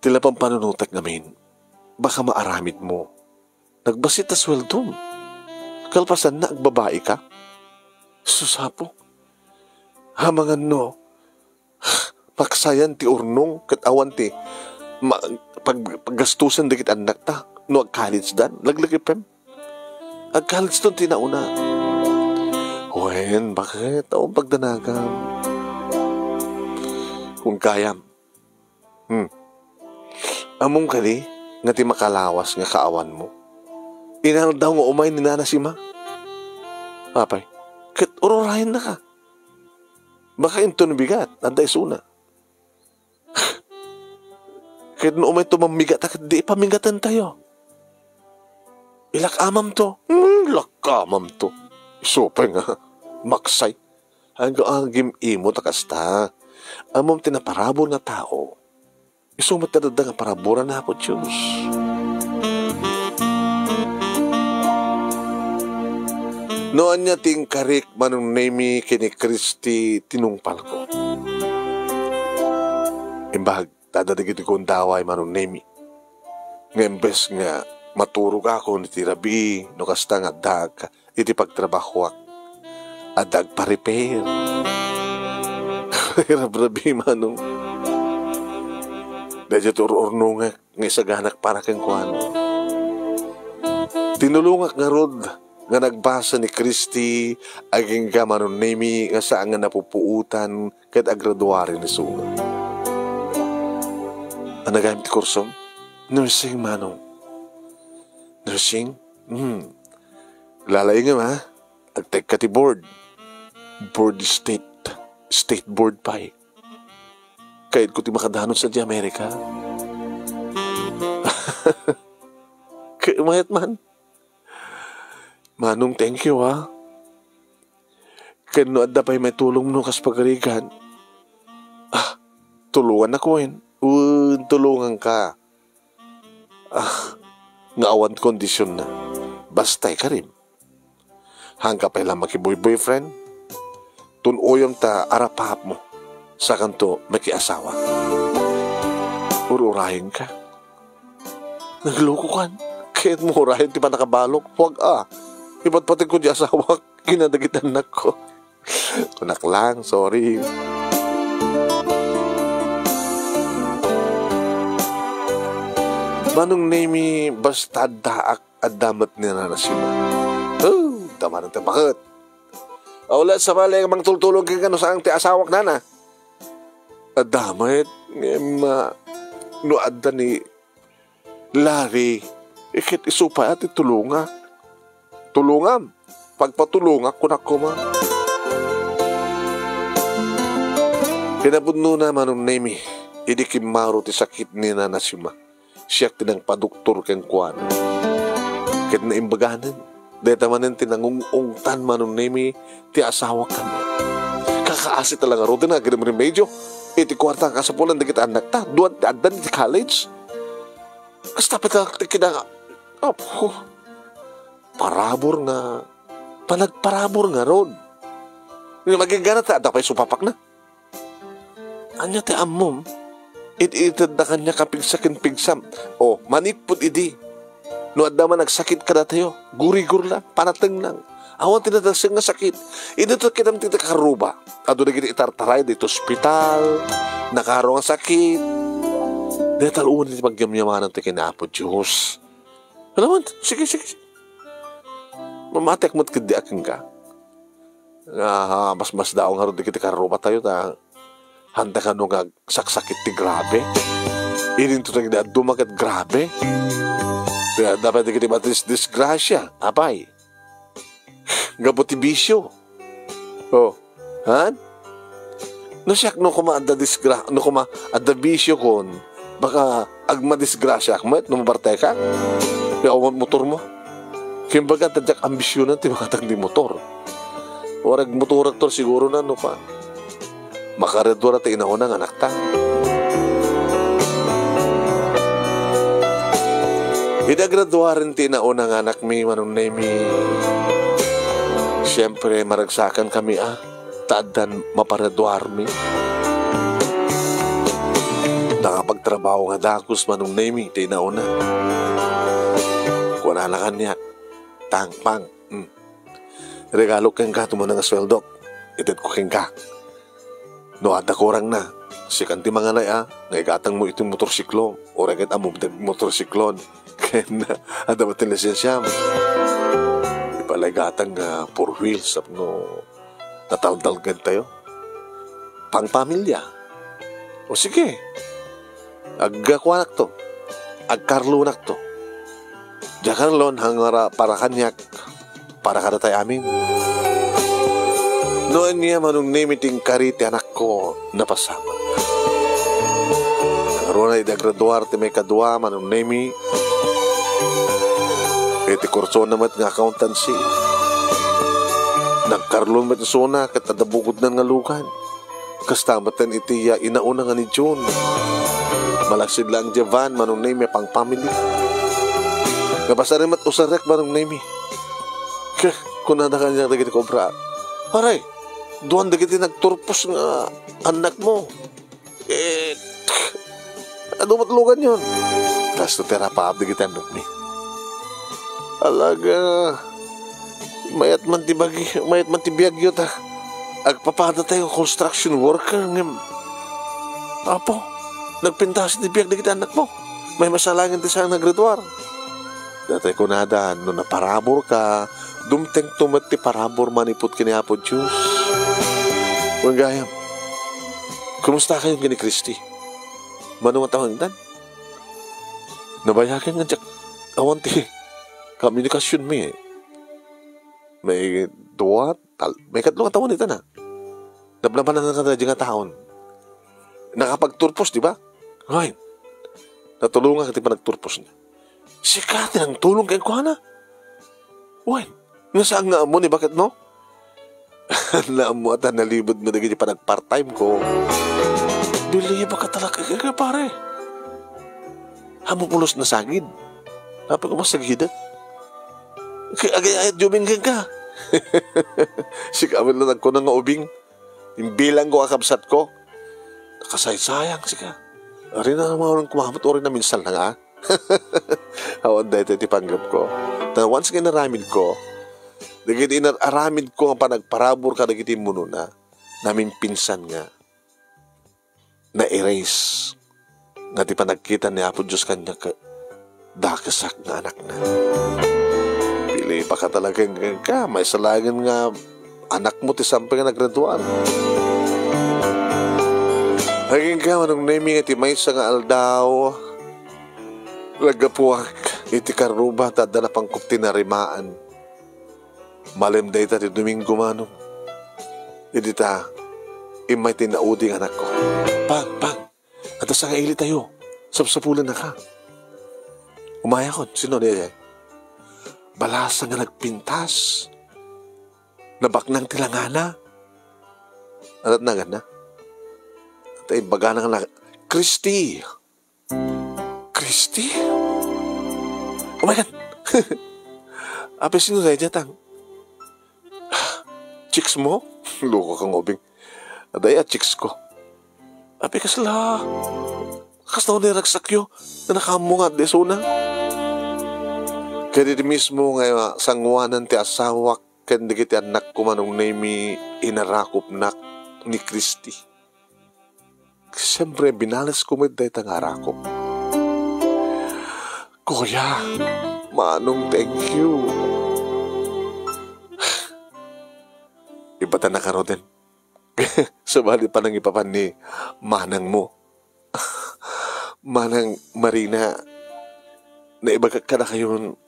Ti la pampanunotek ngamin, baka maaramidmo. Nagbassit ta sueldom. Kalpasanna, agbabai ka. Sus, Apo. Amangan no, maksayan ti urnong ket awan ti ma-, pag-, paggastusen dagiti annakta no ag-college dan, laglagipem. Ag-college ton ti nauna. Wen, bakit? Awan pagdanagam. Kung kayam, Hmm. Ammom kadi nga ti makalawas nga kaawanmo, inaldaw nga umay ni Nana Sima? Apay, ket ururayenna ka. Baka inton bigat, adda isuna. Ket no umay to mammigat, ket di ipamigatentayo. Ilak-amam to. Hmm, ilak-amam to. Isu pay nga maksay. Agagim-imo ta kasta. Ammom ti naparabur nga tao, isu met ti adda nga paraburan ni Apo Dios. No ania ti inkarik, Manong Nemi, ken ni Christy, tinungpalko. Imbag, ta adda dagiti gundaway, Manong Nemi, nga imbes nga maturogakon iti rabii no kasta nga addaak iti pagtrabahoak. Adda agpa-repair. Rabrabii, Manong. Daydiay ti ur-urnongek nga isaganak para kenkuana. Tinulongak ngarud nga nagbasa ni Christy agingga Manong Nemi nga saan nga napupuotan ket agraduaren isuna. Ania gayam ti kursom? Nursing, Manong. Nursing? Hmm. Lalaingem, ha? Agtekka ti board. Board state. State board pay. Kayatko ti makadanon sadiay Amerika. Ket mayat man. Manong, thank you, ha. Ken no adda pay maitulongmo kas pagarigan, ah, tulongannak wen. Wen, tulonganka. Ah, nga awan kondisionna. Basta ikarim. Haanka pay la makiboy-boyfriend. Tun-oyem ta arapaapmo. Sakanto makiasawa. Ur-urayenka. Naglukokan. Kayatmo urayen ti pannakabalok. Huwag a. Ipatpateg ko di asawak. Ken dagiti annakko. Kunak lang, sorry. Manong Nemi, basta addaak, adda met ni Nana Sima. Oh, tama na ti baket. Aw, la, sabali, mangtultulong kenka no saan ti asawak, Nana. Adda met, ngem, ah, no adda ni Larry, iket isu pay a ti tulongak. Tulongam. Pagpatulongak, kunak koma. Kinapudnona, Manong Nemi, idi kimmaro ti sakit ni Nana Sima, siak ti nangpadoktor kenkuana. Ket naimbaganen, dayta manen ti nangung-ungtan, Manong Nemi, ti asawak kaniak. Kakaasi ta la ngaruden nga agrimremedyo. Iti kuarta nga kasapulan dagiti annakta, dua ti addan iti college. Kasta pay ta ti kina-, apo, parabur nga, panagparabur ngarud. Nga maginggana ta, adda pay supapakna. Ania ti ammom? It-itedda kaniak a pigsa ken pigsam. O, manipud idi. No adda man agsakit kadatayo, gurigor lang, panateng lang. Awan ti nadalsem nga sakit. Idi to kinam ti karuba, adu dagiti itartaray dito ospital, nakaro nga sakit. Dayta la unay ti pagyamyamanan ti ken Apo Dios. Alamon, sige, sige, sige. Mamatek met ket di akin ka. Ah, mas, mas daong ngarud dagiti karuba tayo ta. Handa kano nga agsaksakit ti grabe. Idinto dagiti adduma ket grabe. Kaya dapat dagiti batis disgrasya. Apay. Gapu ti bisyo. Oh. Han? No siak no kuma adda disgra-, no kuma adda bisyo kon, baka agmadisgrasya ak met no mabartekak. Kaya awan motor mo. Kimbaga, adda diak ambisyonan ti makatagdi motor. Or agmotorak to siguro na, no pa. Makagraduar ti inauna nga anakta. Idi agraduaren ti inauna nga anakmi, Manong Nemi, siyempre, maragsakan kami, ah, ta addan mapagraduarmi. Nakapagtrabaho nga dagus, Manong Nemi, ti inauna. Kunana kaniak, "Pang, Pang, hmm. Regalo kenka, ti umuna nga sueldok. Itedko kenka. No adda kurangna, sikan ti manganay a, nga igatangmo iti motorsiklo, uray ket ammom ti motorsiklon." Ken, "Adda met ti lisensiam. Ipalay gatang nga four wheels tapno nataltalgen tayo." Pangpamilya. O sige, agkuanakto, agkarlonakto. Diak karlon, hangara para kaniak, para kadatay amin. No ania, Manong Nemi, ti inkari ti anakko, napasamak. Nangruna idi agraduar ti maikadua, Manong Nemi, iti kursona met nga accountancy. Nagkarlon met isuna ket adda bukodnan nga lugan. Kasta met iti, ah, inauna nga ni June. Malaksid laeng diay van, Manong Nemi, a pangpamili. Nga basaren met usarek, Manong Nemi. Ket kunada kaniak dagiti kobra, "Aray, duan dagiti nagturpos nga annakmo. Eh, adu met luganyon." Kasto ti arapaap dagiti annakmi. Talaga, mayat man ti bagi-, mayat man ti biagyo ta agpapadatayo nga construction worker ngem, Apo, nagpintas ti biag dagiti annakmo. Mayat met sa laeng ti saang nga graduar. Daytoy kunada, no naparaburka, dumtengto met ti parabur manipud ken ni Apo Dios. Wen gayam, kumustakayon ken ni Christy? Mano nga tawen itan? Nabayagen nga diak awan ti komunikasionmi. May dua, tal-, may katlo nga tawen itan a. Napnapanan nga daydi nga taon. Nakapagturpos, di ba? Wen, natulongak iti panagturposna. Sika ti nangtulong kenkuana? Wen, nga saan nga ammo ni baketmo? Naammo a ta nalibed met dagiti panag-part-time ko. Bilibak ka talaga, ka, ka, pare. Ammom pulos nasagid. Apay ko masagidan? Kay agay-ayat di ubing kenka. Sika met la nagkuna nga ubing. Imbilang ko a kabsat ko. Nakasaysayang sika. Ari na, maunang kumamot, uri na minsan lang, ah. Awan daytoy ti panggep ko. Ta once nga inaramid ko, dagiti inar-aramid ko nga panagparabur kadagiti immunona, namimpinsan nga na-erase nga ti panagkita ni Apo Dios kaniak ket dakesak nga anakna. Bilibak ka talaga, ka, maysa laengen nga anakmo ti sampay nga nagraduar. Agingga, Manong Nemi, nga ti maysa nga aldaw, naggapuak iti karruba ta adda napangkop ti narimaan. Malem dayta ti Domingo, Manong. Idi ta, immay ti naudi nga anakko. Pang, pang, adda sangailitayo. Sapsapulennaka. Umayakon, sino daydiay? Balasa nga nagpintas. Nabaknang ti langana. Ada't naganna? Ata imbagana nga na, Christy! Christy? Oh my God! Apay, sino daydiay, tang? Chicks mo? Loko ka nga ubing. Adda a chicks ko. Apay, kasla, kasla ni ragsakyo, nga nakaammo nga adda isuna. Kadi mismo nga sanguanan ti asawak ken dagiti annakko, Manong Nemi, inarakopnak ni Christy. Siyempre, binalesko met dayta nga arakop. Kuya, Manong, thank you. Ibatannaka ngaruden. Sabali, panangipapan ni manangmo. Manang Marina, naibagak kadakayon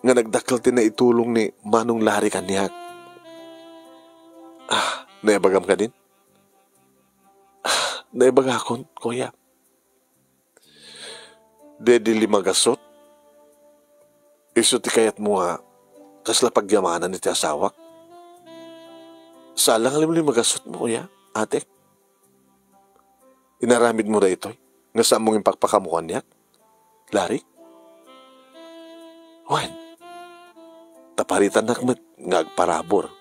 nga nagdakkel ti naitulong ni Manong Larry kaniak. Ah, naibagam kadin? Ah, naibagakon, kuya. Daydi lima gasut? Isu ti kayatmo nga kasla pagyamanan iti asawak? Saan la nga lim-, lima gasutmo, kuya, ate? Inaramidmo daytoy nga saanmo nga impakpakamo kaniak, Larry? Wen, ta paritannak met nga agparabur.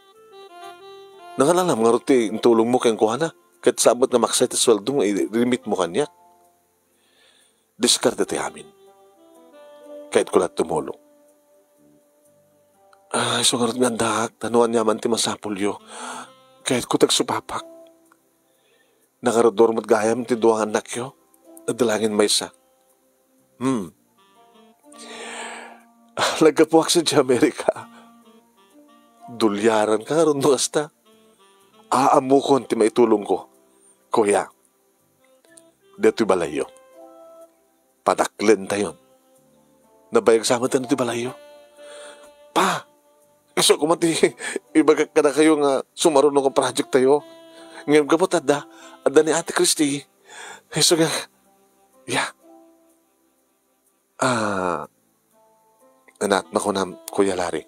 Nangalalam ngarud ti intulongmo kenkuana, ket saan met nga maksay ti sueldom nga ilimitmo kaniak. Diskarte ti amin. Kayatko la tumulong. Ay, isu ngarud nga addaak, ta no aniaman ti masapulyo, kayatko ti agsupapak. Nakarudur met gayam ti dua nga annakyo. Adda laengen maysa. Hmm. Naggapuak sadiay Amerika. Dulyaranka ngarud no kasta. Aamokon ti maitulongko. Kuya, ditoy balayyo. Padaklentayon. Nabayag sa amin ti balayyo. Pa, isu koma ti ibagak kadakayo nga sumaruno nga project tayo. Ngem gapu ta adda, adda ni Ate Christy. Isu nga, ya. Ah, anat makunam, Kuya Larry.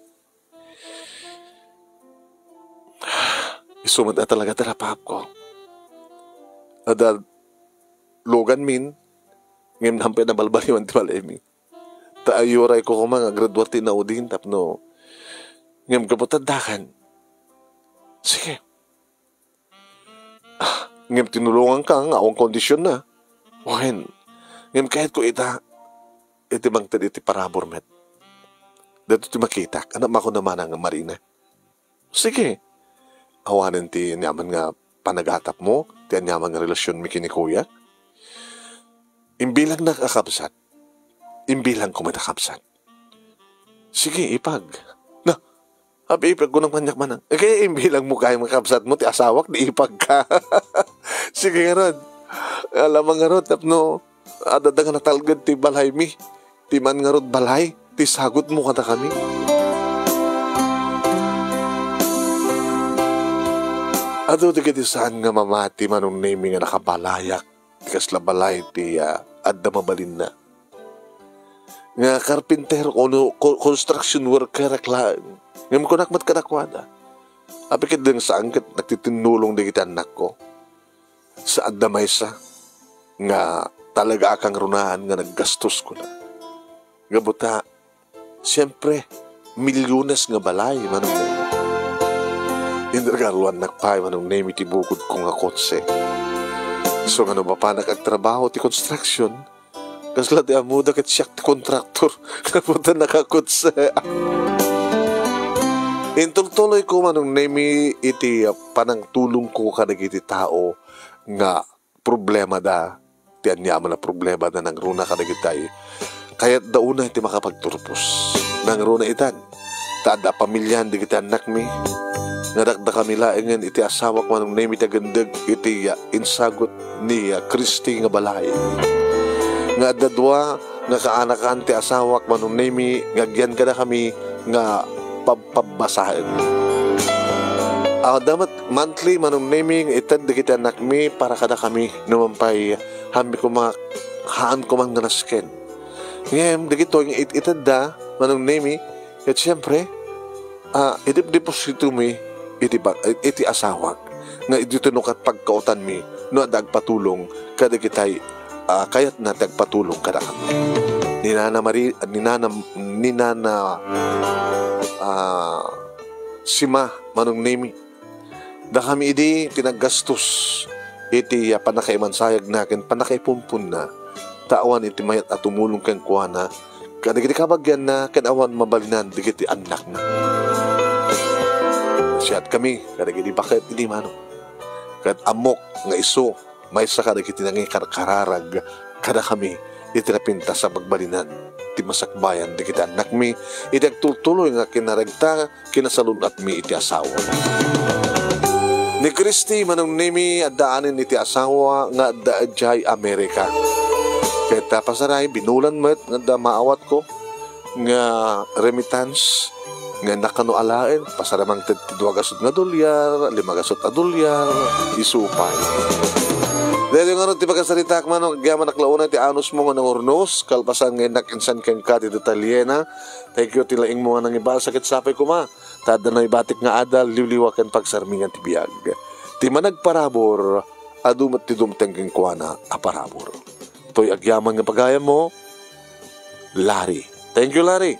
Isu met a talaga ti rapaapko. Adda luganmin, ngem nampay nabalbaliwan ti balaymi. Ta ayurayko koma nga agraduar ti inaudin tapno, ngem gapu ta addakan. Sige. Ah, ngem tinulonganka nga awan kondisionna. Wen, ngem kayatko ita, iti mangted iti parabur met. Daytoy ti makitak. Ania makuna manen nga Marina? Sige. Awanen ti aniaman nga panagatapmo, ti aniaman nga relasionmi ken ni kuya. Imbilangnak a kabsat. Imbilangko met a kabsat. Sige, ipag. Na, abi ipag ko nang kaniak manen. Eh, kaya imbilangmo kay makabsatmo ti asawak, di ipagka. Sige ngarud. Alam ngarud, tapno, adda nga natalged ti balaymi. Ti man ngarud balay, ti sagutmo kadakami. Adu dagiti saan nga mamati, Manong Nemi, nga nakabalayak ti kasla balay ti, ah, adda mabalinna. Nga karpintero ono ko-, construction worker ak laeng. Ngem kunak met kadakuada, "Apay ket deng saan ket nagtitinnulong dagiti annakko? Sa adda maysa nga talaga a kangrunaan nga naggastos," kuna. Gapu ta, siempre, milyones nga balay, Manong Nemi. Inregaluannak pay, Manong Nemi, ti bukodko nga kotse. Isu nga no mapanak agtrabaho ti construction, kasla ti ammoda ket siak ti kontraktor. Gapu ta nakakotse. Intultuloyko, Manong Nemi, iti panangtulongko kadagiti tao nga problemada, ti aniaman a problemada nangruna kadagitay kayatda unay ti makapagturpos. Nangruna itan, ta adda a pamilian dagiti annakmi, nga dakdakami laengen iti asawak, Manong Nemi, ti agindeg iti, ah, insagut ni, ah, Christy nga balay. Nga adda dua nga kaanakan ti asawak, Manong Nemi, nga agyan kadakami nga pabpabbasaen. Adda met monthly, Manong Nemi, nga ited dagiti annakmi para kadakami, no man pay, haanmi koma, haan koma nga nasken. Ngem dagitoy nga it-, itedda, Manong Nemi, ket siempre, ah, idepdepositomi iti ba-, iti asawak, nga ditoy no ket pagkaotanmi no adda agpatulong kadagitay, ah, kayatna ti agpatulong kadakami. Ni Nana Mari-, ni Nana, ni Nana, ah, Sima, Manong Nemi, dakami idi ti naggastos iti, ah, pannakaimansayagna ken pannakaipumpunna, ta awan iti mayat a tumulong kenkuana kadagiti kabagianna ken awan mabalinan dagiti annakna. Siatkami kadagiti baket idi, Manong. Ket ammok nga isu maysa kadagiti nangikarkararag kadakami iti napintas a pagbalinan ti masakbayan dagiti annakmi iti agtultuloy nga kinaregta kinasalun-atmi iti asawa. Ni Christy, Manong Nemi, adda anen iti asawa nga adda idiay Amerika. Ket, ah, pasaray, binulan met nga adda maawatko nga remittance nga nakano alaen, pasaray mangted ti dua gasut nga dolyar, lima gasut a dolyar, isu pay. Daytoy ngarud ti pakasaritaak, Manong, agyamanak la unay ti anusmo nga nangurnos, kalpasan nga innak insan kenka ti detalyena. Thank you ti laingmo nga nangibasa ket sapay koma ta adda naibatik nga adal, liwliwa ken pagsarmingan ti biag. Ti managparabur, adu met ti dumteng kenkuana a parabur. Toy agyaman nga pagayammo, Larry. Thank you, Larry.